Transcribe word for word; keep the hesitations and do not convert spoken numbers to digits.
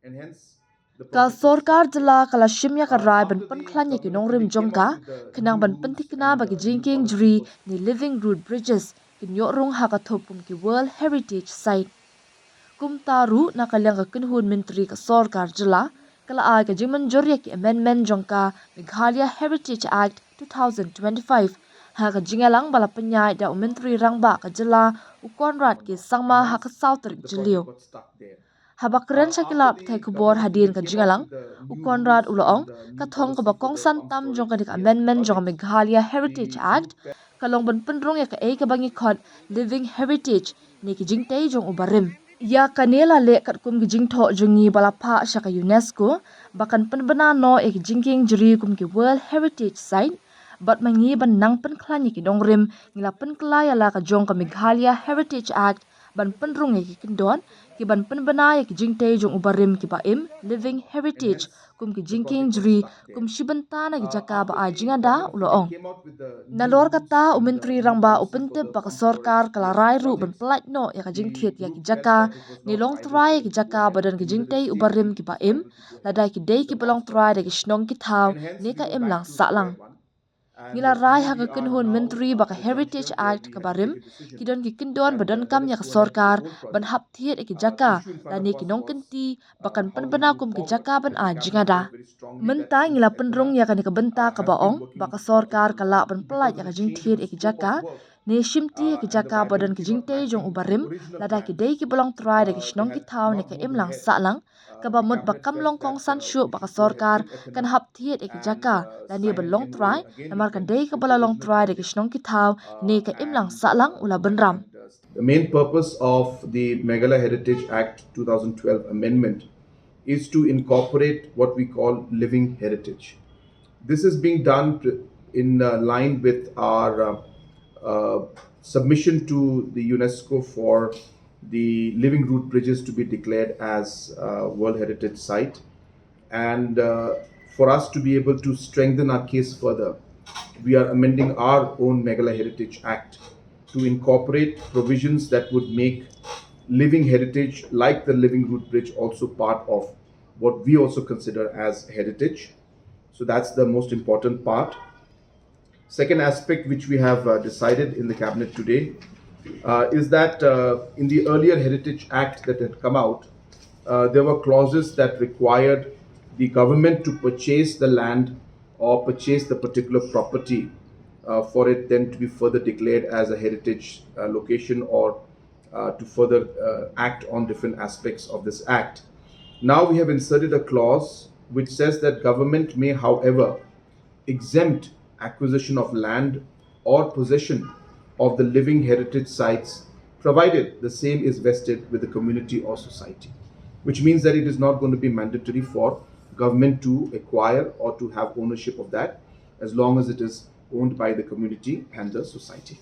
Ka sorkar jylla ka la shim ïa ka rai ban pynkhlaiñ ïa ki nongrim jong ka, khnang ban pynthikna ba ki jingkieng jri ne living root bridges kin ïoh rung ha ka thup kum ki World Heritage Site. Kumta ruh, na ka liang ka kynhun myntri ka sorkar jylla ka la ai ka jingmynjur ïa ki amendment jong ka Meghalaya Heritage Act two thousand twenty-five, ha ka jingïalang ba la pynïaid da u Myntri Rangbah ka jylla, u Conrad K Sangma, ha ka saw tarik Jylliew. Haba kren sha ki lad pathai khubor hadien ka jingïalang, u Conrad u la ong, ka thong kaba kongsan tam jong kane ka amendment jong ka Meghalaya Heritage Act ka long ban pynrung ïa kaei kaba ngi khot living heritage ne ki jingtei jong u barim. Ïa kane la leh katkum ki jingthoh jong ngi ba la phah sha ka UNESCO ba kan pynbna noh ïa ki jingkieng jri kum ki World Heritage Site. Bad ma ngi ban nang pynkhlaiñ ïa ki nongrim, ngi la pynkylla ïa la ka jong ka Meghalaya Heritage Act ban pynrung ïa ki kyndon ki ban pynbna ïa ki jingtei jong u barim kiba im, living heritage, kum ki jingkieng jri, kum shi bynta na ki jaka ba ai jingada, u la ong. Nalor kata, u Myntri Rangbah u pyntip ba ka sorkar ka la rai ruh ban pyllait noh ïa ka jingthied ïa ki jaka ne long trai ïa ki jaka ba don ki jingtei u barim kiba im, lada ki dei kiba long trai da ki shnong ki thaw ne ka imlang sahlang. Ngi la rai ha ka kynhun myntri ba ka Heritage Act kaba rim, ki don ki kyndon ba donkam ïa ka sorkar ban hap thied ïa ki jaka lane ki nongkynti ba kan pynbna kum ki jaka ban ai jingada. Mynta ngi la pynrung ïa kane ka bynta kaba ong ba ka sorkar ka lah ban pyllait ïa ka jingthied ïa ki jaka ne shimti ïa ki jaka ba don ki jingtei jong u barim, lada ki dei kiba long trai da ki shnong ki thaw ne ka imlang sahlang, kaba mut ba kam long kongsan shuh ba ka sorkar kan hap thied ïa ki jaka lane ban long trai, namar ka dei kaba la long trai da ki shnong ki thaw ne ka imlang sahlang, u la bynrap. The main purpose of the Meghalaya Heritage Act two thousand twelve amendment is to incorporate what we call living heritage. This is being done in uh, line with our uh, uh, submission to the UNESCO for the living root bridges to be declared as uh, World Heritage Site. And uh, for us to be able to strengthen our case further, we are amending our own Meghalaya Heritage Act to incorporate provisions that would make living heritage, like the Living Root Bridge, also part of what we also consider as heritage. So that's the most important part. Second aspect which we have uh, decided in the cabinet today uh, is that uh, in the earlier Heritage Act that had come out, uh, there were clauses that required the government to purchase the land or purchase the particular property uh, for it then to be further declared as a heritage uh, location or uh, to further uh, act on different aspects of this act. Now we have inserted a clause which says that government may, however, exempt acquisition of land or possession of the living heritage sites, provided the same is vested with the community or society, which means that it is not going to be mandatory for government to acquire or to have ownership of that as long as it is owned by the community and the society.